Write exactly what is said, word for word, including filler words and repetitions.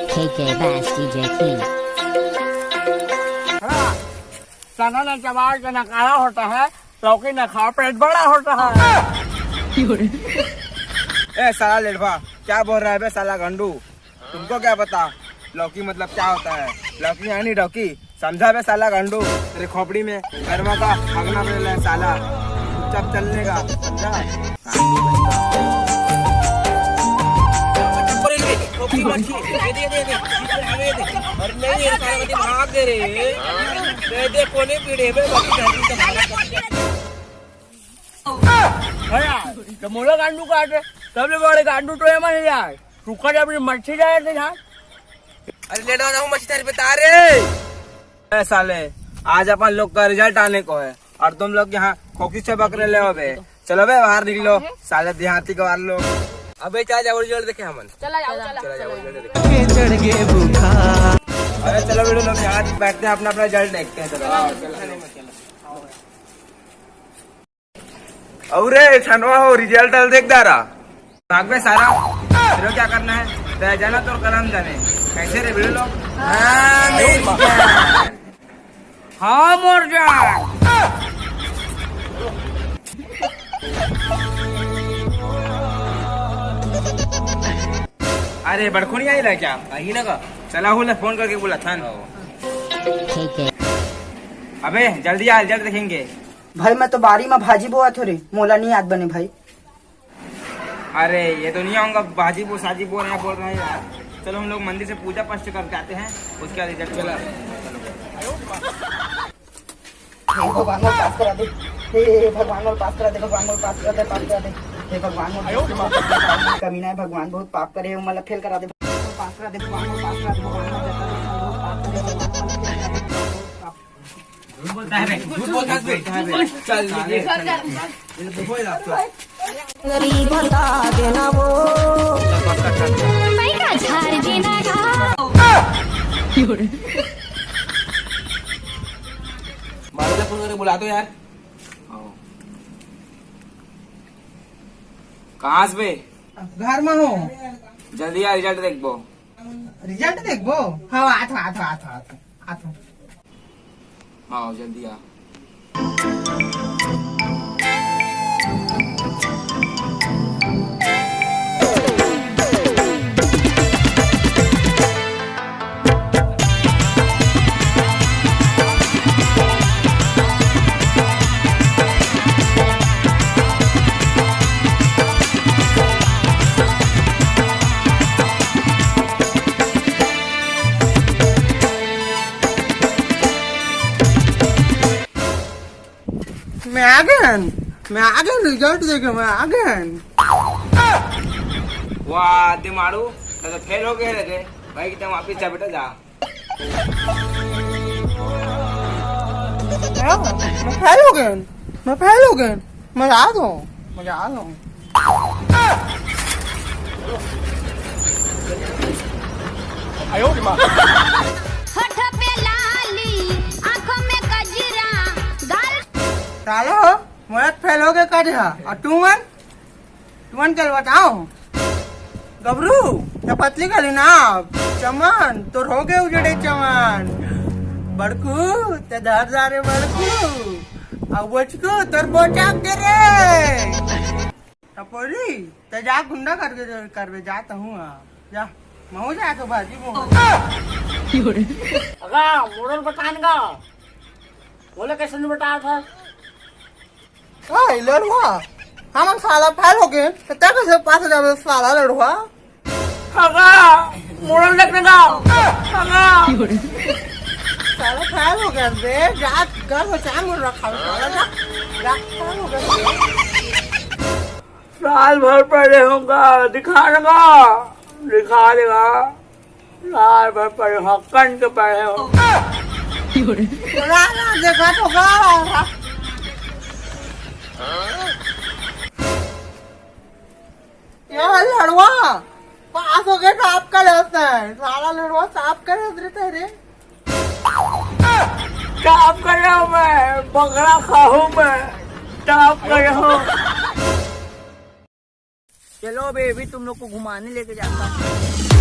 K K Bass D J King। हाँ, चना ना चबाओ, चना काला होता है, लौकी ना खाओ, पेट बड़ा होता है। ए साला लेड़वा, क्या बोल रहा है बे साला गंडू? तुमको क्या पता लौकी मतलब क्या होता है? लौकी यानी डौकी, समझा बे साला गंडू? तेरे खोपड़ी में गरमा का हगना मिल रहा है साला, चुपचाप चलने का, समझा? अरे नहीं, ये साला कभी भाग दे रे। दे, दे, कोने पीड़े में बाकी धरती का भाला कर। हाँ यार, तो मोला गांडू काटे, सबले बड़े गांडू तो ये मन यार। रुका जब ये मच्छी जाए थे यार। अरे लेट हो जाऊं मच्छी थारी पे तारे। ए साले, आज अपन लोग का रिजल्ट आने को है और तुम लोग यहाँ खोखी से बकरे ले हो बे। चलो बे, बाहर निकलो, साले देहाती गवार लोग। अबे चल जाओ, रिजल्ट देखे हमन। चला जाओ, चला। चला जाओ, रिजल्ट देखे। अरे चलो बेटे लोग, यहाँ बैठते हैं, अपना अपना रिजल्ट देखते हैं। चलो, आओ, चलो। अरे छनवा हो, रिजल्ट आल देख दारा। भाग बे सारा, तेरे को क्या करना है? तेरा जाना तो कलम जाने। कैसे रे भिड़ू लोग? हाँ, मेरी जान। हाँ, मोर जान। अरे, बड़को नहीं आई रहा क्या? आई ना का? चला, हूँ ले, फोन करके बोला था ना। ठीक है। अबे, जल्दी आ, रिजल्ट देखेंगे। भाई, मैं तो बारी में भाजी बोवत हो रे, मोला नहीं याद बने भाई। अरे, ये तो नहीं आऊंगा, भाजी बो, साजी बो रहे हैं, बोल रहे हैं यार। चलो, हम लोग मंदिर से पूजा पाठ करके आते हैं, उसके बाद रिजल्ट चला। हे भगवान, मोर पास करा दे। हे भगवान, मोर पास करा दे, भगवान, मोर पास करा दे, पास करा दे। हे भगवान, मोर दोस्त के माफ कर दे, कमीना है भगवान, बहुत पाप करे, मतलब फेल करा दे, पास करा दे, भगवान, मोर पास करा दे, भगवान, मोर जता दे, बहुत पाप करे, भगवान, मोर फेल करा दे। झूठ बोलता है बे, झूठ बोलता है बे। चल, चल, चल। गरीब बता देना वो। मैं का झाड़ देना का। मारो ना फोन करके बुला दो यार। कहाँ से बे? घर में हूँ। जल्दी आ, रिजल्ट देखबो। रिजल्ट देखबो? हाँ, आत हूँ, आत हूँ, आत हूँ, आत हूँ, आत हूँ। हाँ, जल्दी आ। मैं आ गयन, मैं आ गयन, रिजल्ट देखे मैं आ गयन। वाह, दिमाड़ू, तैं तो फेल हो गए रे। भाई, कि तैं वापिस जा बेटा, जा। मैं फेल हो गयन, मैं फेल हो गयन, मैं आ जाऊँ, मैं आ जाऊँ। होठ पे लाली, आँखों में गजरा, गाल साला हो, मोला फेल हो गए का रे हा? और तुमन? तुमन चल बताओ। गबरू, तैं पतली गली ना, चमन, तोर हो गए उजड़े चमन। बड़कू, तैं धर जा रे बड़कू। अब बोचकू, तोर बोचा के रे। टपोरी, तैं जा गुंडा करके करबे, जा तहूँ आ। जा, महूँ जा तो भाजी महूँ। अगा, मोड़ल बतान गा। बोले कैसे नहीं बता था? ओए, लड़ुआ, हमन साला फेल हो गए, तो तैं कैसे पास जाबे साला लड़ुआ? अगा, मोड़ल देखने का। अगा। साला फेल हो गए बे, जा घर में चाय मुड़ रखा है साला, जा, जा, फेल हो गए बे। साल भर पढ़े होगा, दिखा देगा, दिखा देगा। साल भर पढ़े हो, कंट पढ़े हो। ना, ना, देखा तो का। यार लड़वा, पास हो गए, टॉप कर लेते हैं। साला लड़वा टॉप कर लेते रे। टॉप कर रहा हूँ मैं, बकरा खाहूँ मैं, टॉप कर रहा हूँ। चलो बेबी, तुम लोग को घुमाने लेके जाता हूँ।